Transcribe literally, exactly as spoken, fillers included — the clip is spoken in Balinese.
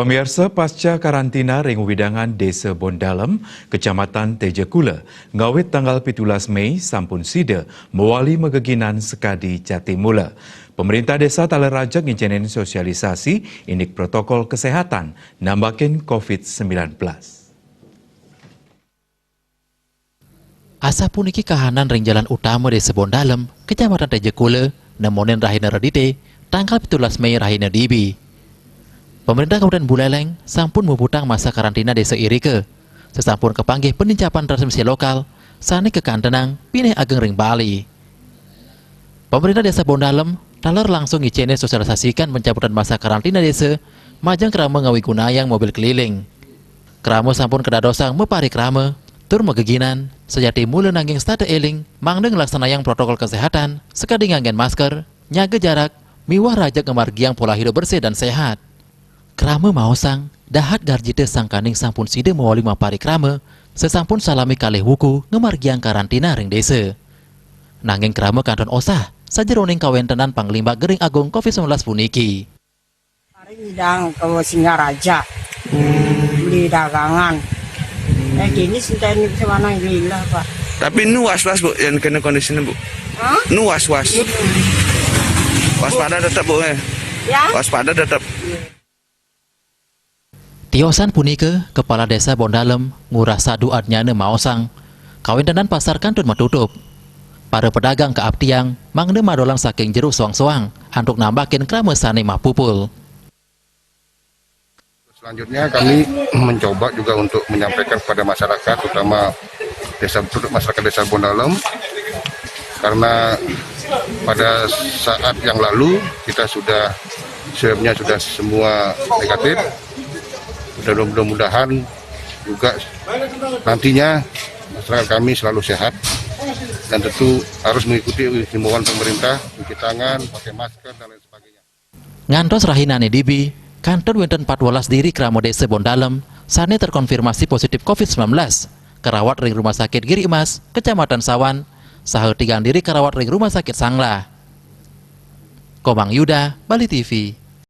Pemirsa, pasca karantina ring wewidangan Desa Bondalem, Kecamatan Tejakula, ngawit tanggal pitulas Mei sampun sida mawali mageginan sakadi jati mula. Pemerintah desa taler rajeg ngicenin sosialisasi indik protokol kesehatan nambakin covid sembilan belas. Asapuniki kahanan ring Jalan Utama Desa Bondalem, Kecamatan Tejakula, nemonin rahina Redite, tanggal pitulas Mei rahina D B. Pemerintah Kabupaten Buleleng sampun muputang masa karantina desa irika, sasampun kapanggih panincapan transmisi lokal sane kakantenang pinih ageng ring Bali. Pemerintah Desa Bondalem taler langsung ngicenin sosialisasikan pencabutan masa karantina desa, majeng krama ngawigunayang mobil keliling. Krama sampun kadadosang maparikrama, tur mageginan, sajati mula nanging setata eling, mangda nglaksanayang protokol kesehatan, sakadi nganggen masker, nyaga jarak, miwah rajeg ngamargiang pola hidup bersih dan sehat. Krama maosang, dahat garjita sangkaning sampun sida mawali maparikrama, sasampun salami kalih wuku ngamargiang karantina ring desa. Nanging krama kantun osah, sajeroning kawentenan panglimbak gering agung covid sembilan belas puniki. Paling ngidang ke Singaraja, beli dagangan. Eh, kini senteni sewanang lila, Pak. Tapi nu was-was, Bu, yang kena kondisinya, Bu? Hah? Nu was-was. Waspada tetap, Bu, eh. Ya? Waspada tetap. Tiosan punika, Kepala Desa Bondalem, Ngurah Sadu Adnyana maosang, kawentenan pasar kantun matutup. Para pedagang kaaptiang mangda madolang saking jero soang-soang antuk nambakin krama sane mapupul. Selanjutnya kami mencoba juga untuk menyampaikan kepada masyarakat, terutama desa masyarakat Desa Bondalem, karena pada saat yang lalu kita sudah swabnya sudah semua negatif. Mudah-mudahan juga nantinya masyarakat kami selalu sehat dan tentu harus mengikuti himbauan pemerintah, cuci tangan, pakai masker dan lain sebagainya. Ngantos rahinane D B, kantun wenten empat welas diri krama Desa Bondalem sane terkonfirmasi positif covid sembilan belas, karawat ring Rumah Sakit Giri Emas, Kecamatan Sawan, saha tigang diri karawat ring Rumah Sakit Sanglah. Komang Yuda, Bali T V.